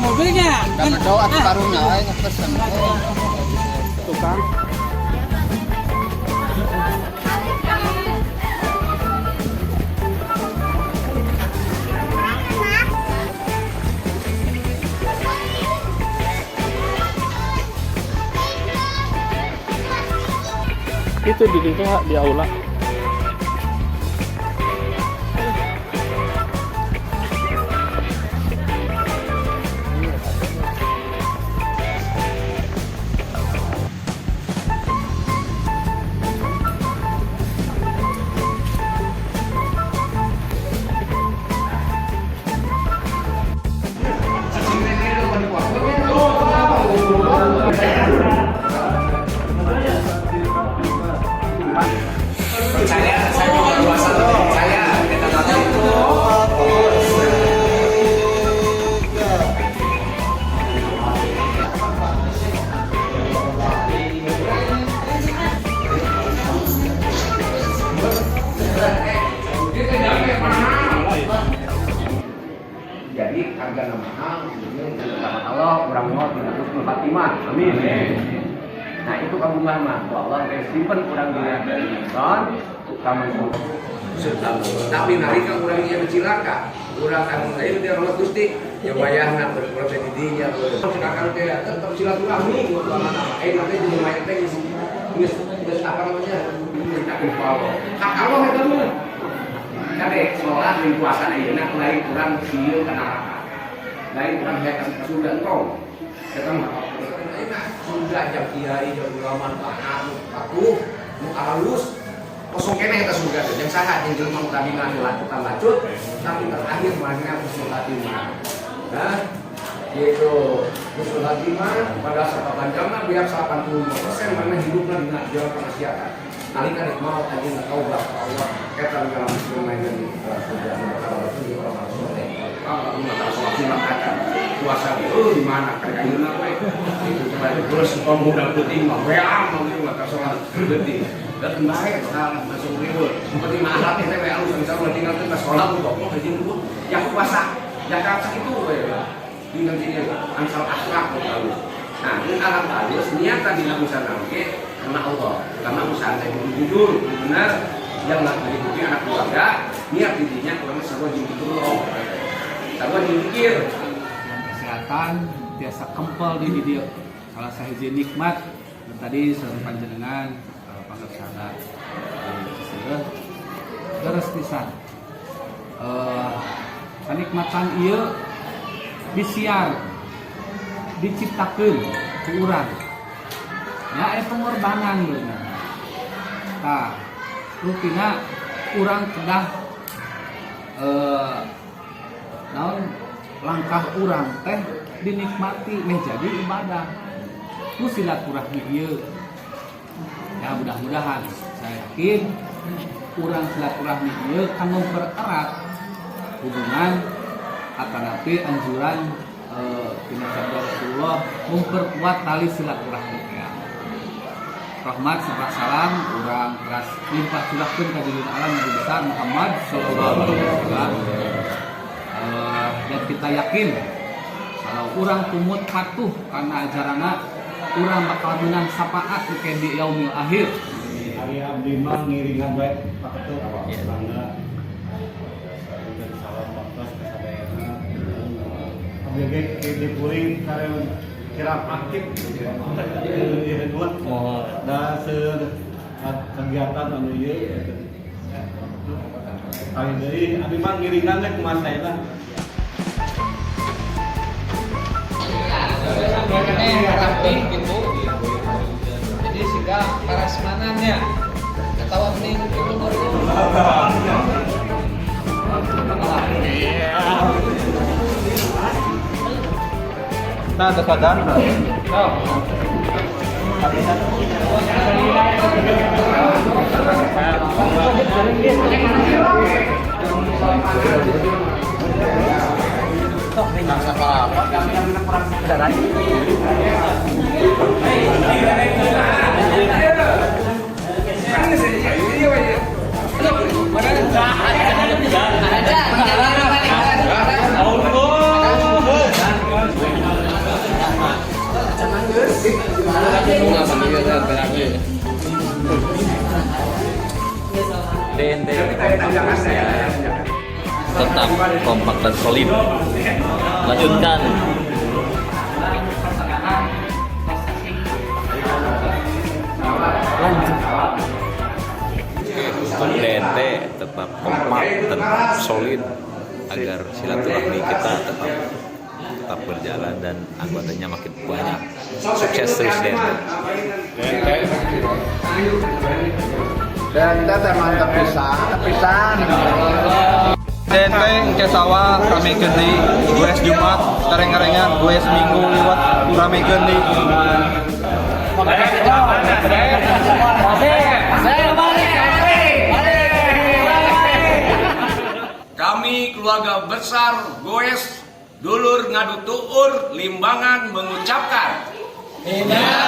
Mobilnya. Kan doa atuh karunya we ngepesen. Tukang. Itu di situ di aula. Saya juga puasa, saya kita nanti. Jadi harga mahal, sama Allah orang mau tidak husnul khatimah. Amin. Nah, itu kamu mah Allah teh simpen urang dina non kamu. Tapi nalika urang ieu cilaka, urang anu lain teh rahmat Gusti, ya wayahna berkurang teh di dinya. Akang teh tetep silaturahmi ku anak. Eh, nanti jeung mayat teh geus geus geus apa namanya? Kita ku Allah. Hak Allah eta mah. Kade sholat jeung puasa ayeuna lain urang sieun ka neraka. Lain urang hayang ka surga engkau. Eta mah surga jam kiai, jam ulama nu taat, nu patuh, nu halus, kosong keneh eta surga teh. Jeung saha jeung jelema nu tadina lakukan lacut, tapi terakhir mana husnul khatimah. Nah, yaitu husnul khatimah pada sapapanjangna biar 85% mana hidupna dina jalan kemaksiatan. Nalika rek maot anjeunna taubat ka Allah, eta dalam mainan di surga kalau itu orang soleh. Kalau mata sholat lima kata puasa di oh di mana kayak ayeuna we. Itu coba terus pemuda putih mah weam mah gitu mata sholat putih. Dan bae salah masuk ribut. Seperti mah akhlak teh we alus misalnya tinggal teh sholat goblok hiji dulu yang puasa zakat sakitu we lah. Tinggal sini ansal akhlak halus. Nah, ini alam halus niatan dina usaha oge karena Allah, karena usaha teh kudu jujur, kudu benar, yang mengikuti anak keluarga, niat didinya kurang sarua jeung zikrullah. Sarua jeung zikir. Kesehatan tiasa kempel di dieu salah sahiji nikmat. Dan tadi sareng panjenengan pangersana di Ciseureuh leres pisan, kanikmatan ieu disiar diciptakeun ku urang ya, aya pengorbanan bener. Tah, rupina urang kedah naon langkah urang teh dinikmati meh jadi ibadah ku silaturahmi ieu ya. Mudah-mudahan, saya yakin urang silaturahmi ieu kan mempererat hubungan atanapi anjuran tina sabda Rasulullah memperkuat tali silaturahmi ya. Rahmat serta salam urang teras limpah curahkeun ka junjungan alam Nabi besar Muhammad sallallahu alaihi wasallam. Dan kita yakin kalau urang tumut patuh karena ajaranna, urang bakal menang syafaat di di yaumil akhir. Ari abdi mah ngiringan bae, Pak Ketua. Bangga. Dan salam baktos ka sadayana. Abdi ge di kuring karena kirap aktif di dua. Da seur kegiatan anu ieu gitu. Kali deui abdi mah ngiringan teh kumaha saena. Rapi gitu, jadi sehingga parasmanannya atau ning itu. Nah, ada sadar. Tetap kompak dan solid. Lanjutkan. Lanjut. Untuk DNT tetap kompak, tetap solid agar silaturahmi kita tetap tetap berjalan dan anggotanya makin banyak. Sukses terus, DNT. Dan teh mantep pisan, pisan. DNT engke sawah ramekeun deui, goes Jumat tareng-arengan, goes Minggu liwat ramekeun deui. Kami keluarga besar Goes Dulur Ngadu Tuur Limbangan mengucapkan Minal